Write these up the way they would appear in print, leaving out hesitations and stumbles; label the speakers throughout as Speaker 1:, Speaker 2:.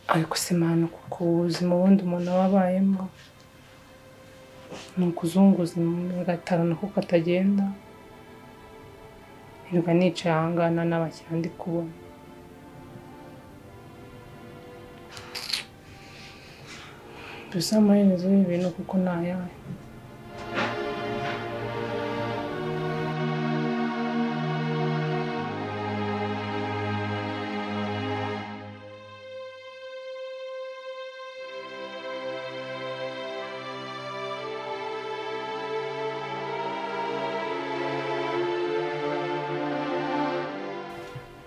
Speaker 1: Ariko se manu, kuko ubuzima ubundi umuntu aba abayemo ni ukuzunguza agataro nako katagenda. Nirwa nicaye ahangana n'abakiriya ndi kubona. Mbese amaherezo y'ibintu kuko ni ayahe?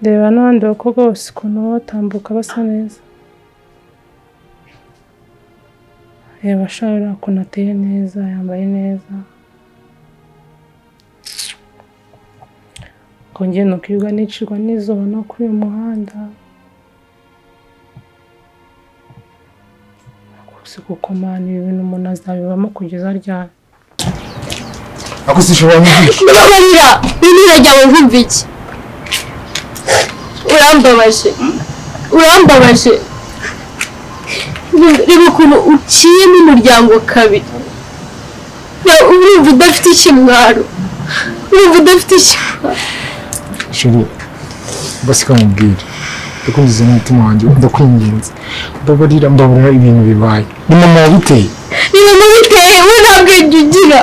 Speaker 1: Reba n'abandi bakobwa bose ukuntu baba batambuka basa neza. Reba sha uriya ukuntu ateye neza, yambaye neza. Ngo njye nukirirwa nicirwa n'izuba no kuri uyu muhanda. Si kuko mani ibi bintu umuntu azabibamo kugeza ryari?
Speaker 2: Ako sinshobora nkuvisha.
Speaker 3: Mbabarira, ibintu ryawe nkumva iki? Urambabaje, urambabaje. Reba ukuntu uciyemo umuryango kabiri. Urumva udafite ikimwaro, urumva udafite ikimwaro.
Speaker 2: Chérie, basi kamubwire, ndakungize n'umutima wanjye, ndakwinginze, mbabarira, mbabarira ibintu bibaye. Ni mama wabiteye.
Speaker 3: Ni mama wabiteye, we nta bwenge ugira.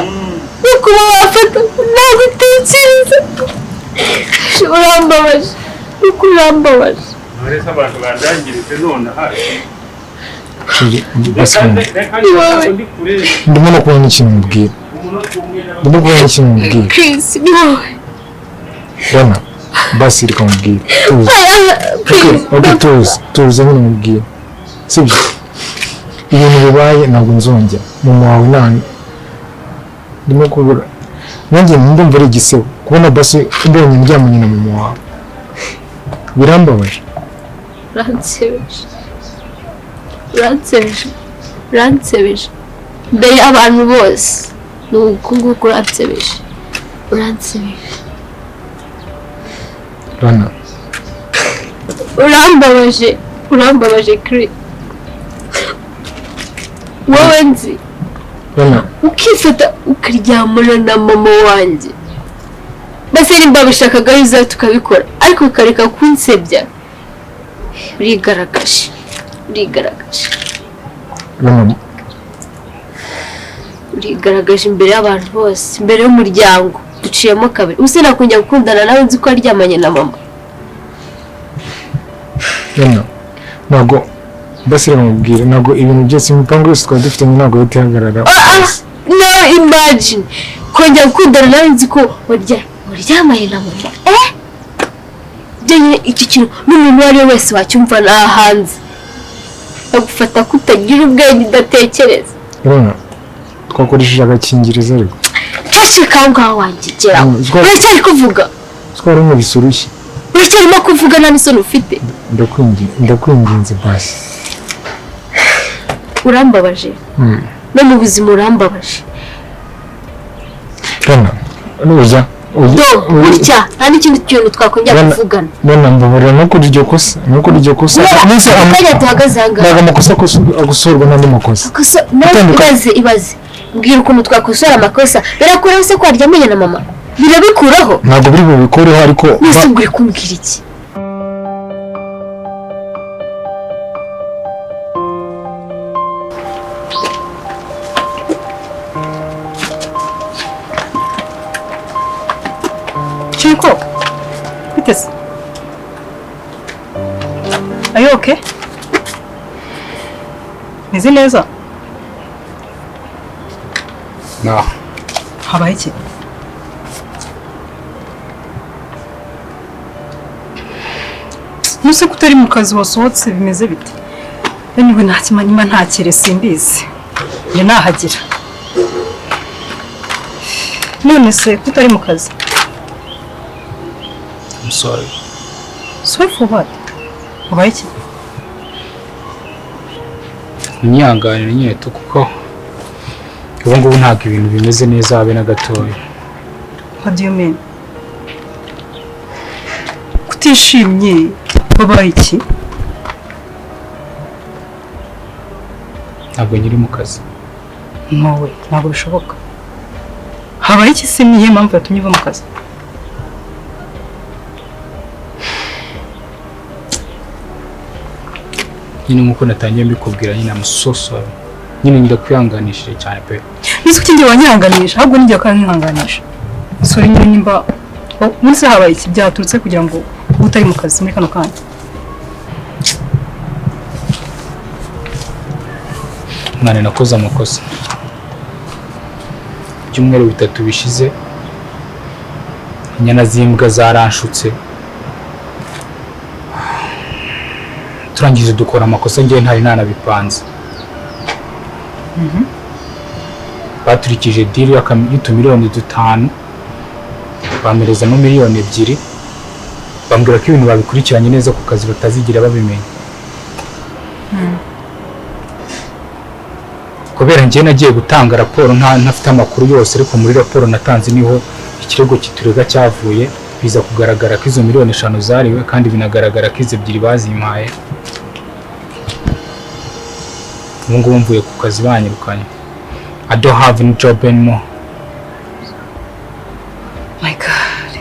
Speaker 3: No kuba wafata ntabwo utekereza. Urambabaje, uko urambabaje.
Speaker 4: None se abantu bandangiritse nonaha.
Speaker 2: Chérie, basi kamubwire.
Speaker 4: Reka ndi kure.
Speaker 2: Ndimo no kubona ikintu mubwira. Ndimo kubona ikintu mubwira.
Speaker 3: Chris, ni wowe.
Speaker 2: Bana, basi reka mubwire. Tuza. Okay, tuza. Tuza nyine mubwire. Sibyo? Ibintu bibaye ntabwo nzongera. Mama wawe nta ndimo kubura. Nanjye ndumva ari igisebo kubona basi mbonye ndyamanye na mama wawe. Birambabaje.
Speaker 3: Uransebeje, uransebeje, uransebeje mbere y'abantu bose. Ni uku nguku uransebeje, uransebeje.
Speaker 2: Rana.
Speaker 3: Urambabaje, urambabaje Chris. Wowe nzi.
Speaker 2: Rana.
Speaker 3: Ukifata ukaryamana na mama wanjye. Basi nimba bishakaga yuza tukabikora, ariko ukareka kunsebya. Urigaragaje, urigaragaje.
Speaker 2: Rana.
Speaker 3: Urigaragaje imbere y'abantu bose, imbere y'umuryango. Duciyemo kabiri. Ubuse nakongera gukundana nawe nzi ko aryamanye na mama.
Speaker 2: Rana, ntabwo basi reka mubwire, ntabwo ibintu byose imipango yose twari dufitanye ntabwo yatihagarara.
Speaker 3: No, imagine kongera gukundana nawe nzi ko waryamanye na mama. Byonyine iki kintu n'umuntu uwo ari we wese wacyumva naha hanze agufata ko utagira ubwenge udatekereza.
Speaker 2: Rana, twakoresheje agakingirizo ariko.
Speaker 3: Ceceka aho ngaho wangigeraho. Uracyari kuvuga.
Speaker 2: Twari nkubise urushyi.
Speaker 3: Uracyarimo kuvuga nta n'isoni ufite.
Speaker 2: Ndakwinginze basi.
Speaker 3: Urambabaje. No mu buzima urambabaje.
Speaker 2: Rana, nujya
Speaker 3: gutya nta n'ikindi kintu twakongera kuvugana.
Speaker 2: Rana, mbabarira ntukore iryo kosa, ntukore iryo kosa.
Speaker 3: Akanya duhagaze aha ngaha.
Speaker 2: Ntabwo amakosa akosorwa n'andi makosa.
Speaker 3: Ibaze, ibaze. Mbwira ukuntu twakosora amakosa. Birakuraho se ko waryamanye na mama? Birabikuraho?
Speaker 2: Ntabwo biri bubikureho ariko.
Speaker 3: Nese ubwo uri kumbwira iki?
Speaker 1: Chiko, bite se? Are you okay? Meze neza?
Speaker 5: No.
Speaker 1: Habaye iki? Nuse ko utari mu kazi wasohotse bimeze bite? Anyway, nta ntakire simbizi. Njye nahagira. None se ko utari mu kazi?
Speaker 5: I'm sorry.
Speaker 1: Sorry for what? Habaye iki?
Speaker 5: Unyihanganire nyine tu kuko Ubu ngubu ntabwo ibintu bimeze neza habe na gatoya.
Speaker 6: What do you mean? Kutishimye wabaye iki?
Speaker 5: Ntabwo nyiri mu kazi.
Speaker 6: No way, ntabwo bishoboka. Habaye iki se? Niyo mpamvu yatumye uva mu kazi?
Speaker 5: Nyine nkuko natangiye mbikubwira nyine I'm so sorry. Nyine ndakwihanganishije cyane pe.
Speaker 6: Nisi kuki njye wanyihanganisha? Ahubwo nijye wakanyihanganisha. Sorry nyine nimba munsi habaye iki byaturutse kugira ngo utari mu kazi muri kano kanya.
Speaker 5: Mwana nakoze amakosa. Ibyumweru bitatu bishize inyana z'imbwa zaranshutse. Turangije dukora amakosa ngiye ntari nanabipanze. Baturikije deal y'utumiliyoni 5 bamerezamo 2 miliyoni, bambwira ko ibintu babikurikiranye neza ku kazi batazigira babimenya. Kubera ngiye nagiye gutanga raporo ntafite amakuru yose, ariko muri raporo natanze niho ikirego kiturega cyavuye, biza kugaragara ko izo 5 miliyoni zariwe kandi binagaragara ko izo 2 bazimpaye. Ubu ngubu mvuye ku kazi banyirukanye. I don't have any job anymore.
Speaker 6: My God.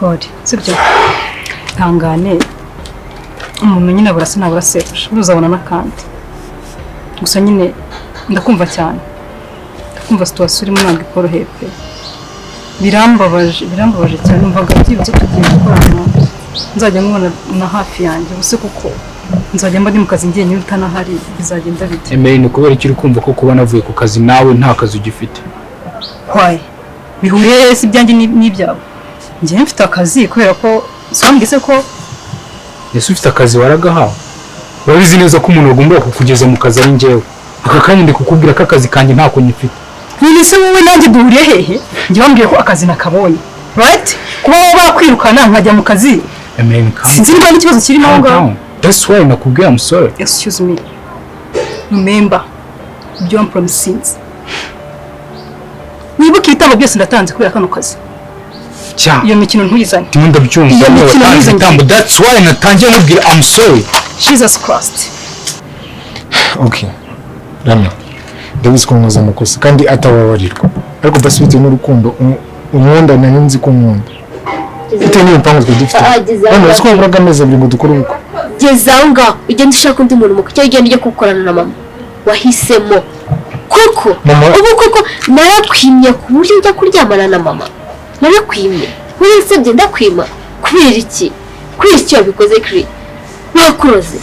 Speaker 6: God, sibyo. Tangane. Umuntu nyine burasa nabura sebusha. Uruzabona n'akandi. Gusa nyine ndakumva cyane. Ndakumva situation urimo ntabwo ikoroheye pe. Birambabaje, birambabaje cyane. Numvaga byibutse tugiye gukorana. Nzajya nkubona na hafi yanjye ubuse kuko nzajya mba ndi mu kazi ngiye nyine utanahari bizagenda bite?
Speaker 5: Emeline, kubera icyo uri kumva ko kuba navuye ku kazi nawe nta kazi ugifite.
Speaker 6: Why? Bihuriye si ibyanjye n'ibyawe. Njye mfite akazi kubera ko sambwise ko
Speaker 5: Ese ufite akazi waragahawe? Urabizi neza ko umuntu agomba kukugeza mu kazi ari njyewe. Aka kanya ndi kukubwira ko akazi kanjye ntako nyifite.
Speaker 6: None se wowe nanjye duhuriye hehe? Njye wambwiye ko akazi nakabonye. Right? Kuba wowe bakwirukana nkajya mu kazi.
Speaker 5: Emeline, calm.
Speaker 6: Sinzi niba n'ikibazo kirimo aho ngaho.
Speaker 5: That's why nakubwiye I'm sorry.
Speaker 6: Excuse me. Remember ibyo wampromisinze. Wibuke ibitabo byose ndatanze kubera kano kazi. Iyo mikino ntuyizane.
Speaker 5: Ndimo ndabyumva.
Speaker 6: Iyo mikino ntuyizane.
Speaker 5: That's why natangiye nkubwira I'm sorry.
Speaker 6: Jesus Christ.
Speaker 2: Okay. Rana. Ndabizi ko nkoze amakosa kandi atababarirwa. Ariko basi bitewe n'urukundo unkunda nari nzi ko unkunda. Bitewe n'imipango twari dufite. Hano uzi ko haburaga amezi 2 ngo dukore ubukwe.
Speaker 3: Geza aho ngaho ugenda ushaka undi muntu muko cyangwa ugenda ujya gukorana na mama wahisemo. Kuko ubu kuko narakwimye ku buryo ujya kuryamana na mama. Narakwimye. Uransabye ndakwima. Kubera iki? Kubera iki wabikoze Kri? Wakuroze.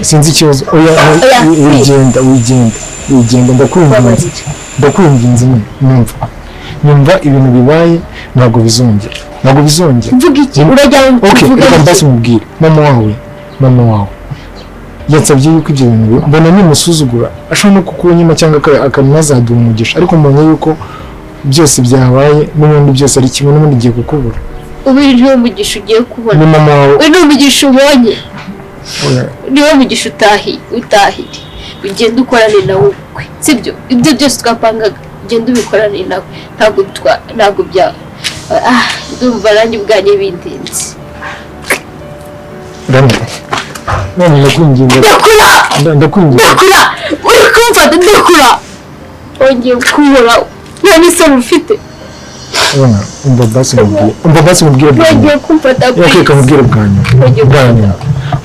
Speaker 2: Sinzi ikibazo. Oya wigenda wigenda wigenda ndakwinginze. Ndakwinginze nyumva. Nyumva ibintu bibaye ntabwo bizongera. Ntabwo bizongera.
Speaker 3: Mvuga iki? Urajya
Speaker 2: uvuga iki? Basi mubwire. Mama wawe. Yansabye yuko ibyo bintu mbona nimusuzugura ashobora no kukunyima cyangwa akanazaduha umugisha, ariko mbonye yuko byose byabaye n'ubundi byose ari kimwe n'ubundi giye kukubura.
Speaker 3: Ubu niwo mugisha ugiye kubona.
Speaker 2: Ni mama wawe.
Speaker 3: Uyu ni umugisha ubonye. Niwo mugisha utahire. Ugenda ukorane nawe ubukwe. Sibyo? Ibyo byose twapangaga ugenda ubikorane nawe. Ntabwo bya ndumva nanjye ubwanjye bindenze.
Speaker 2: Rana. None ndakwinginze.
Speaker 3: Ndakura.
Speaker 2: Ndakwinginze.
Speaker 3: Ndakura. Uri kumfata ndakura. Wongeye kubura. Nta n'isoni ufite.
Speaker 2: Ubona umva basi mubwire. Umva basi mubwire bwa nyuma.
Speaker 3: Wongeye kumfata
Speaker 2: please. Okay, mubwire bwa nyuma. Bwa nyuma.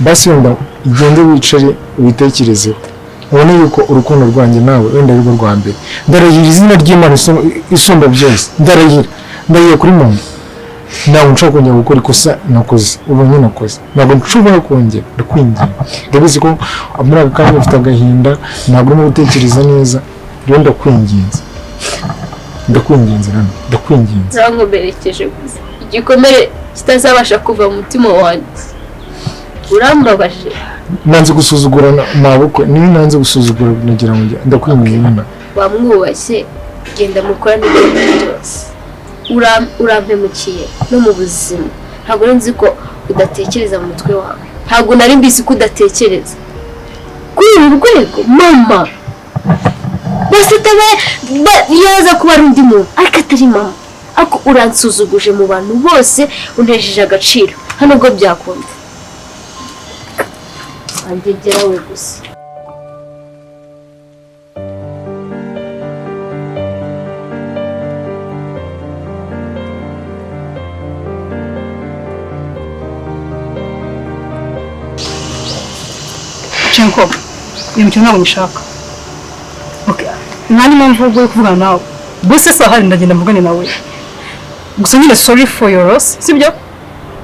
Speaker 2: Basi wenda ugende wicare ubitekerezeho. Ubone yuko urukundo rwanjye nawe wenda ari rwo rwa mbere. Ndarahira izina ry'Imana isumba byose. Ndarahira. Ndahiye kuri mama. Ntabwo nshobora kongera gukora ikosa nakoze. Ubonye nakoze. Ntabwo nshobora kongera. Ndakwinginga. Ndabizi ko muri aka kanya ufite agahinda, ntabwo urimo gutekereza neza. Rero ndakwinginze. Ndakwinginze Rana. Ndakwinginze.
Speaker 3: Urankomerekeje gusa. Igikomere kitazabasha kuva mu mutima wanjye. Urambabaje.
Speaker 2: Nanze gusuzugura mabukwe. Niyo nanze gusuzugura nagira ngo ndakwinginze Rana.
Speaker 3: Wamwubashye genda mukorane ibintu byose. Urampemukiye no mu buzima. Ntabwo nzi ko udatekereza mu mutwe wawe. Ntabwo nari mbizi ko udatekereza. Kuri uru rwego mama basi yaza kuba ari undi muntu ariko atari mama. Ariko uransuzuguje mu bantu bose, untejeje agaciro. Hano ubwo byakunda angegera we gusa.
Speaker 6: Chenko, uyu mukino ntabwo nyishaka. Okay. Nta n'impamvu yo kuvugana nawe. Bose sahari ndagenda mvugane nawe. Gusa nyine sorry for your loss, sibyo?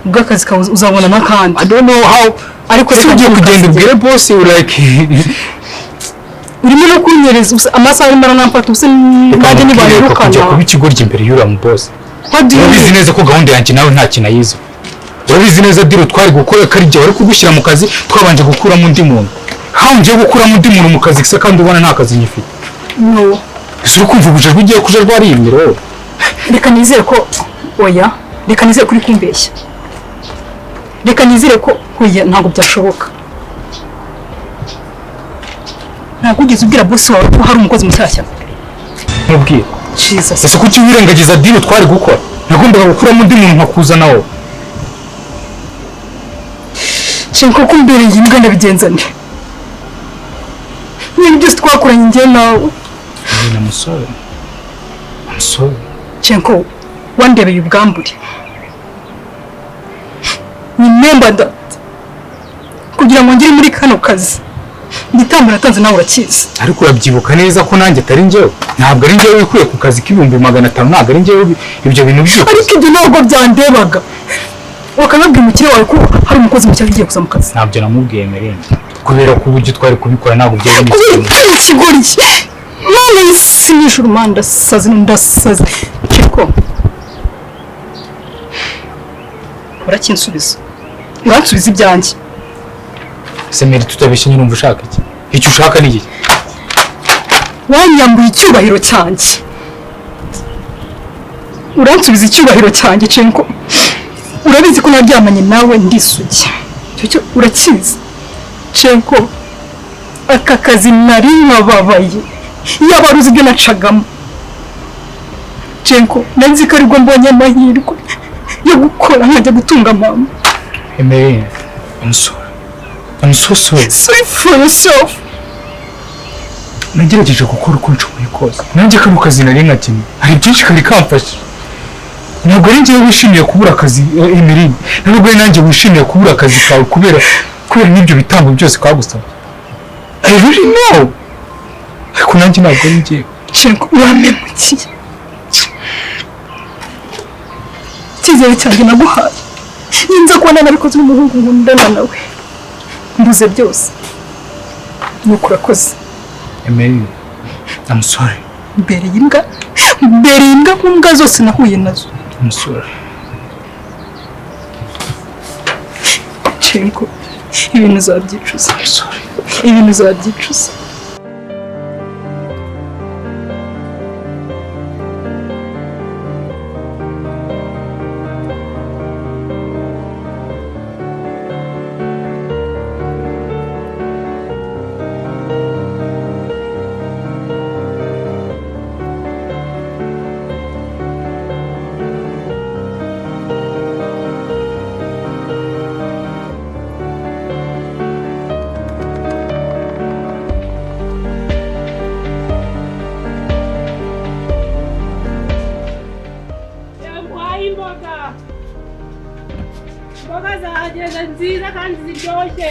Speaker 6: Ubw'akazi kawe uzabona n'akandi.
Speaker 5: I don't know how.
Speaker 6: Ariko
Speaker 5: si ugiye kugenda ubwire boss like
Speaker 6: urimo no kunyereza amasaha arimo aranamfata ubuse nanjye nibanirukana.
Speaker 5: Kujya kuba ikigoryi imbere y'uriya mu boss.
Speaker 6: Urabizi
Speaker 5: neza ko gahunda yanjye nawe nta kintu ayizi. Urabizi neza deal twari gukora ko ari jye wari kugushyira mu kazi twabanje gukuramo undi muntu. How ngiye gukuramo undi muntu mu kazi se kandi ubona nta kazi nyifite?
Speaker 6: No.
Speaker 5: Ese uri kumva ubujajwe ugiye kuja rwarimira wowe?
Speaker 6: Reka nizere ko oya, reka nizere kuri kumbeshya. Reka nizere ko oya ntabwo byashoboka. Ntabwo ugeze ubwira boss wawe ko hari umukozi mushyashya.
Speaker 5: Nkubwira.
Speaker 6: Jesus.
Speaker 5: Ese kuki wirengagiza deal twari gukora? Nagombaga gukuramo undi muntu nkakuzana wowe.
Speaker 6: Chenko kumbereye imbwa ndabigenza nte? Ibintu byose twakoranye njye nawe.
Speaker 5: I'm sorry. I'm sorry.
Speaker 6: Chenko, wandebeye ubwambure. Remember that. Kugira ngo ngere muri kano kazi, igitambo natanze nawe urakizi.
Speaker 5: Ariko urabyibuka neza ko nanjye atari njyewe. Ntabwo ari njyewe wikuye ku kazi k'500,000, ntabwo ari njyewe ibyo bintu byose.
Speaker 6: Ariko ibyo ntabwo byandebaga. Wakanabwira umukire wawe ko hari umukozi mushya ugiye kuza mu kazi.
Speaker 5: Ntabyo namubwiye Merine. Kubera ko uburyo twari kubikora ntabwo byari
Speaker 6: bimeze. Ikigoryi. Mama yisinyisha urumanda ndasaze ndasaze. Chenko. Urakinsubiza. Uransubiza ibyanjye.
Speaker 5: Se Meri tutabeshye nyine umva ushaka iki? Icyo ushaka ni iki?
Speaker 6: Wanyambuye icyubahiro cyanjye. Uransubiza icyubahiro cyanjye Chenko. Urabizi ko naryamanye nawe ndisugi. Icyo urakizi. Chenko, aka kazi nari nkababaye. Yaba uzi ibyo nacagamo. Chenko, nanzi ko aribwo mbonye amahirwe yo gukora nkajya gutunga mama.
Speaker 5: Emeline, I'm sorry. I'm so sorry.
Speaker 6: Sorry for yourself.
Speaker 5: Nagerageje gukora uko nshoboye kose. Nanjye kano kazi nari nkakeneye. Hari byinshi kari kamfasha. Ntabwo ari njyewe wishimiye kubura akazi Emeline. Ntabwo ari nanjye wishimiye kubura akazi kawe kubera n'ibyo bitambo byose twagusabye. I really know. Ariko nanjye ntabwo ari njyewe.
Speaker 6: Chenko, urampemukiye. Icyizere cyanjye naguhaye. Ninza kubona nabikoze n'umuhungu nkundana nawe. Mbuze byose. Nuko urakoze.
Speaker 5: Emeline, I'm sorry.
Speaker 6: Mbereye imbwa mu mbwa zose nahuye nazo.
Speaker 5: I'm sorry.
Speaker 6: Chenko, ibintu uzabyicuza.
Speaker 5: I'm sorry.
Speaker 6: Ibintu uzabyicuza.
Speaker 1: Nziza kandi ziryoshye.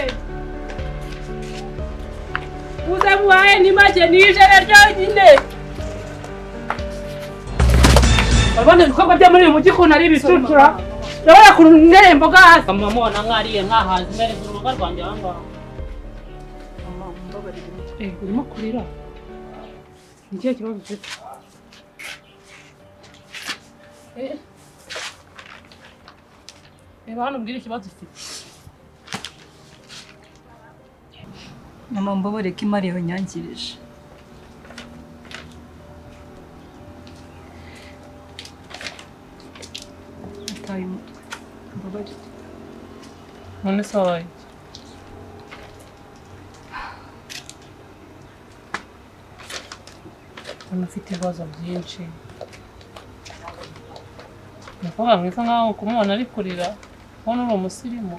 Speaker 1: Uze muhaye ni make ni ijana ryonyine. Urabona ibikorwa byo muri uyu mujyi ukuntu ari ibicurcura. Urabona ukuntu ntereye imboga hasi. Mama mubona mwariye mwahaze mbereza uruboga rwanjye aho ngaho.
Speaker 6: Mama mbabarire.
Speaker 1: Urimo kurira. Ni ikihe kibazo ufite? Reba hano umbwire ikibazo ufite.
Speaker 6: Mama mbabarire ko imari yawe nyangirije. Nataye umutwe. Mbabarire.
Speaker 1: None se wabaye iki? Mbona ufite ibibazo byinshi. Umukobwa mwiza nkaho kumubona ari kurira, ubona uri umusirimu.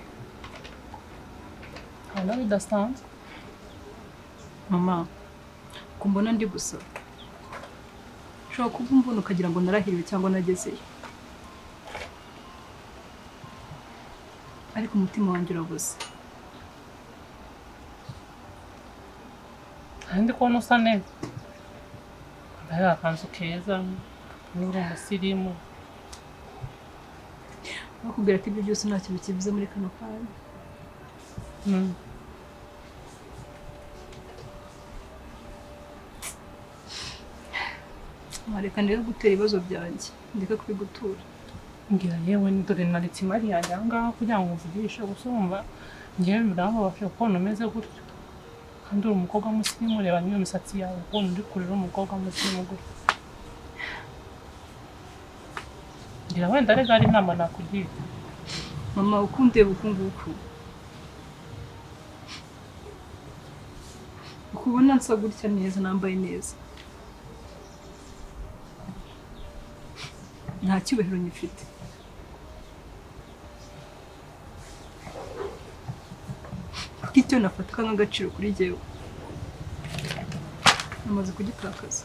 Speaker 1: Ntabwo bidasanzwe.
Speaker 6: Mama, kumbona ndi gusa. Ushobora kuba umbona ukagira ngo narahiriwe cyangwa nagezeyo. Ariko umutima wanjye urabuze.
Speaker 1: Ndi kubona usa neza. Wambaye agakanzu keza, uri umusirimu.
Speaker 6: Bakubwira ko ibyo byose nta kintu kivuze muri kano kanya. Reka ndeke gutera ibibazo byanjye, ndeke kubigutura.
Speaker 1: Ngira yewe dore naritse imari yanjye aha ngaha kugira ngo mvugishe, gusa urumva ngewe birambabaje kubona umeze gutyo. Kandi uri umukobwa w'umusirimu, reba n'iyo misatsi yawe ukuntu uri kurira umukobwa w'umusirimu gutyo. Ngira wenda rega ari inama nakugira.
Speaker 6: Mama, uko undeba uku nguku, uko ubona nsa gutya neza, nambaye neza, nta cyubahiro nyifite. Kuko icyo nafataga nk'agaciro kuri jyewe namaze kugitakaza.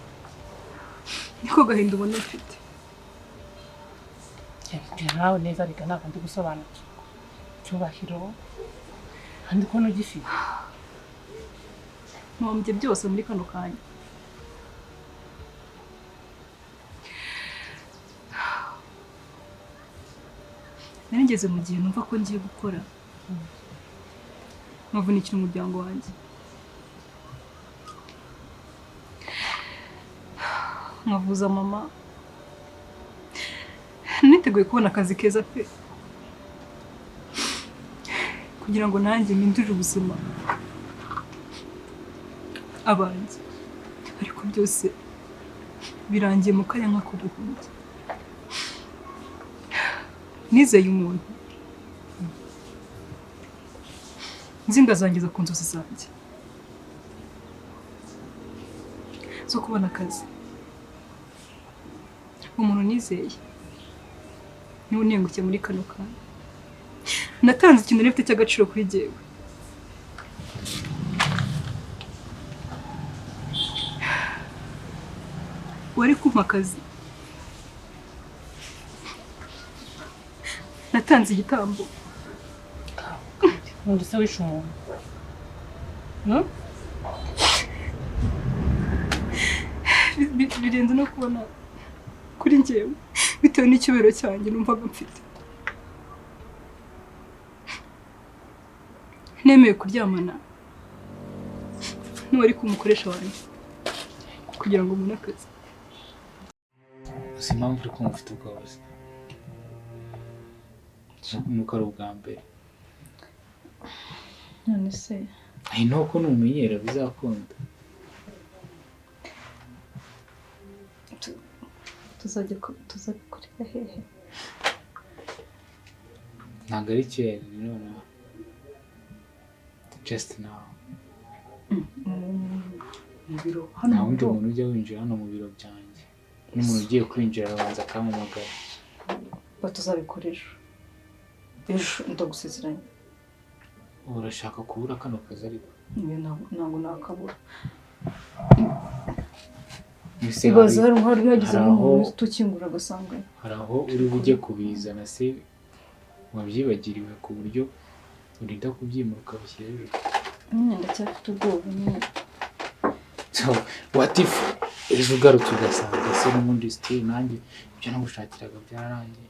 Speaker 6: Niko gahinda ubona mfite.
Speaker 1: Nawe neza reka ntabwo ndi gusobanukirwa. Icyubahiro kandi ko ugifite.
Speaker 6: Mpombye byose muri kano kanya. Nari ngeze mu gihe numva ko ngiye gukora, nkavunikira umuryango wanjye, nkavuza mama. Niteguye kubona akazi keza pe, kugira ngo nanjye mpindurire ubuzima abanjye. Ariko byose birangiye mu kanya nk'ako guhumbya. Nizeye umuntu nzi ngazangiza ku nzozi zanjye zo kubona akazi. Umuntu nizeye niwe unengukiye muri kano kanya. Natanze ikintu nari mfite cy'agaciro kuri jyewe. Wari kumpa akazi, natanze igitambo.
Speaker 1: Undi se wishe umuntu?
Speaker 6: Birenze no kubona kuri njyewe bitewe n'icyubahiro cyanjye numvaga mfite. Nemeye kuryamana n'uwari kumukoresha wanjye kugira ngo mbone akazi.
Speaker 5: Uzi impamvu uri kumva ufite ubwoba se? Nuko ari ubwa mbere.
Speaker 6: None se
Speaker 5: I know ko numenyera bizakunda.
Speaker 6: Tuzajya tuzabikorera hehe?
Speaker 5: Ntabwo ari kera, ni nonaha. Just now.
Speaker 6: Mu biro hano.
Speaker 5: Nta wundi muntu ujya winjira hano mu biro byanjye. N'umuntu ugiye kwinjira arabanza akampamagara.
Speaker 6: Tuzabikora ejo. Ejo ndagusezeranya.
Speaker 5: Urashaka kubura kano kazi ariko?
Speaker 6: Ntabwo nakabura. Ibaze hari hagize nk'umuntu utukingura agasanga.
Speaker 5: Hari aho uri bujye kubizana se wabyibagiriwe ku buryo urinda kubyimura ukabishyira ejo.
Speaker 6: Nyine ndacyafite ubwoba nyine.
Speaker 5: So what if ejo ugarutse ugasanga se n'ubundi still nanjye ibyo nagushakiraga byararangiye.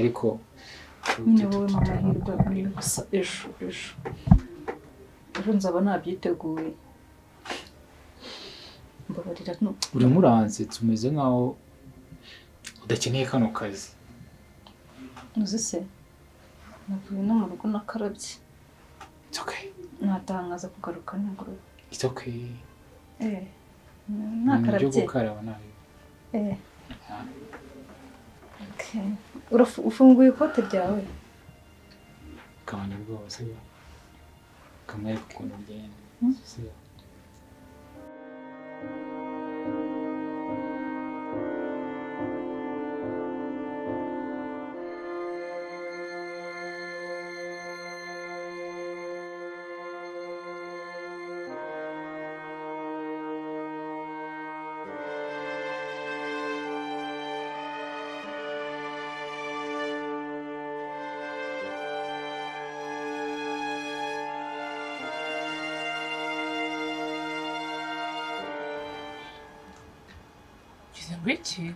Speaker 5: Ariko
Speaker 6: nyine wowe mama hirwa gusa ejo ejo ejo nzaba nabyiteguye. Mbabarira no.
Speaker 5: Urimo uransetsa umeze nkaho udakeneye kano kazi.
Speaker 6: Uzi se navuye no mu rugo nakarabye.
Speaker 5: It's okay.
Speaker 6: Natangaza kugaruka nimugoroba.
Speaker 5: It's okay.
Speaker 6: Nakarabye.
Speaker 5: Ibyo gukaraba nabi.
Speaker 6: Okay. Ufunguye ikote ryawe?
Speaker 5: Gabanya ubwoba se. Kamwereka ukuntu ugenda.
Speaker 1: Ugize ngo iki?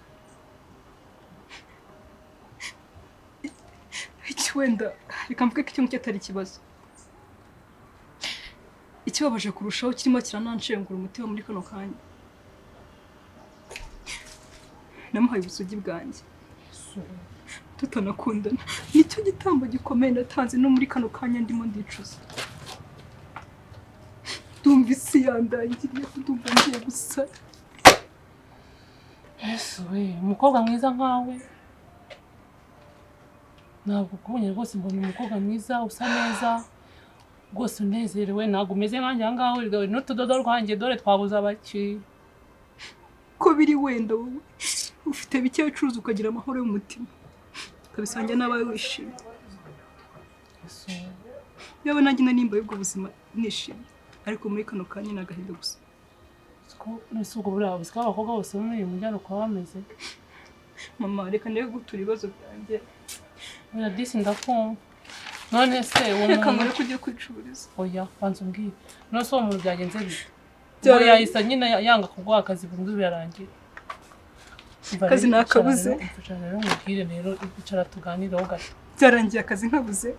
Speaker 6: Iki wenda reka mvuge ko icyo ngicyo atari ikibazo. Ikibabaje kurushaho kirimo kirananshengura umutima muri kano kanya. Namuhaye ubusugi bwanjye tutanakundana, nicyo gitambo gikomeye natanze no muri kano kanya ndimo ndicuza. Ndumva isi yandangiriye, ndumva ngiye gusara.
Speaker 1: Yesu we, umukobwa mwiza nkawe ntabwo ukubonye rwose. Mbona umukobwa mwiza usa neza rwose unezerewe, ntabwo umeze nkanjye aha ngaha n'utudodo rwanjye dore twabuze abakiriya.
Speaker 6: Ko biri wenda wowe ufite bike wicuruza ukagira amahoro y'umutima, ukabisangira n'abawe wishimye.
Speaker 1: Yesu we.
Speaker 6: Yaba nanjye narimba y'ubwo buzima nishimye, ariko muri kano kanya ni agahinda gusa.
Speaker 1: Nese ubwo buriya busika abakobwa bose bo muri uyu mujyana uko baba bameze?
Speaker 6: Mama reka ndebe gutura ibibazo byanjye.
Speaker 1: Oya disi ndakumva. None se uwo
Speaker 6: Reka
Speaker 1: muntu
Speaker 6: nkore ko ugiye kwicururiza.
Speaker 1: Oya banza umbwire. None se uwo muntu byagenze bite?
Speaker 6: Byara-
Speaker 1: Ubwo yahise nyine yanga kuguha akazi burundu birarangira. Umva
Speaker 6: Akazi
Speaker 1: rero,
Speaker 6: nakabuze.
Speaker 1: icara rero nkubwire rero, icara tuganireho gato.
Speaker 6: Byarangiye akazi nkabuze.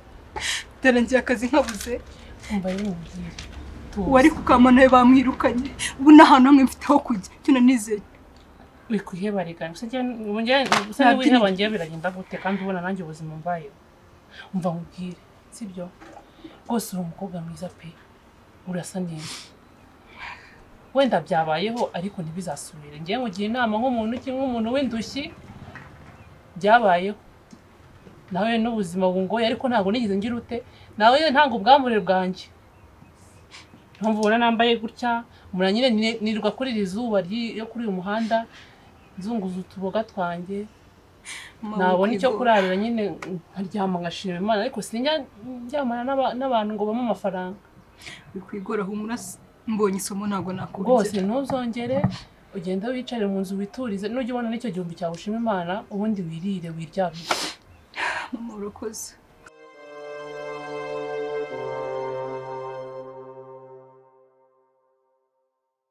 Speaker 6: Byarangiye akazi nkabuze.
Speaker 1: Umva rero nkubwire. Tuza.
Speaker 6: Uwari kukamana we bamwirukanye. Ubu nta hantu hamwe mfite ho kujya. Icyo nanizeye.
Speaker 1: Wikwiheba reka. Gusa gusa
Speaker 6: Nta
Speaker 1: niwiheba
Speaker 6: byinshi.
Speaker 1: ngewe biragenda gute kandi ubona nanjye ubuzima mbayeho. Umva nkubwire, sibyo? Rwose uri umukobwa mwiza pe. Urasa neza. Wenda byabayeho ariko ntibizasubire. Ngewe nkugira inama nk'umuntu ki nk'umuntu w'indushyi byabayeho. Nawe n'ubuzima bungoye ariko ntabwo nigeze ngira ute. Nawe ntabwo ubwambure bwanjye. Mpamvu ubona nambaye gutya, mura nyine nirirwa kuri iri zuba ryo kuri uyu muhanda nzunguza utuboga twanjye.
Speaker 6: Mama,
Speaker 1: Nabona icyo
Speaker 6: wikwigora.
Speaker 1: kurarira nyine nkaryama ngashima Imana, ariko sinjya ndyamana n'abantu ngo bampe amafaranga.
Speaker 6: Wikwigora humura mbonye isomo ntabwo
Speaker 1: Rwose
Speaker 6: nakongera.
Speaker 1: ntuzongere, ugende wicare mu nzu witurize, nujya ubona n'icyo gihumbi cyawe ushima Imana, ubundi wirire wiryamire.
Speaker 6: Mama urakoze.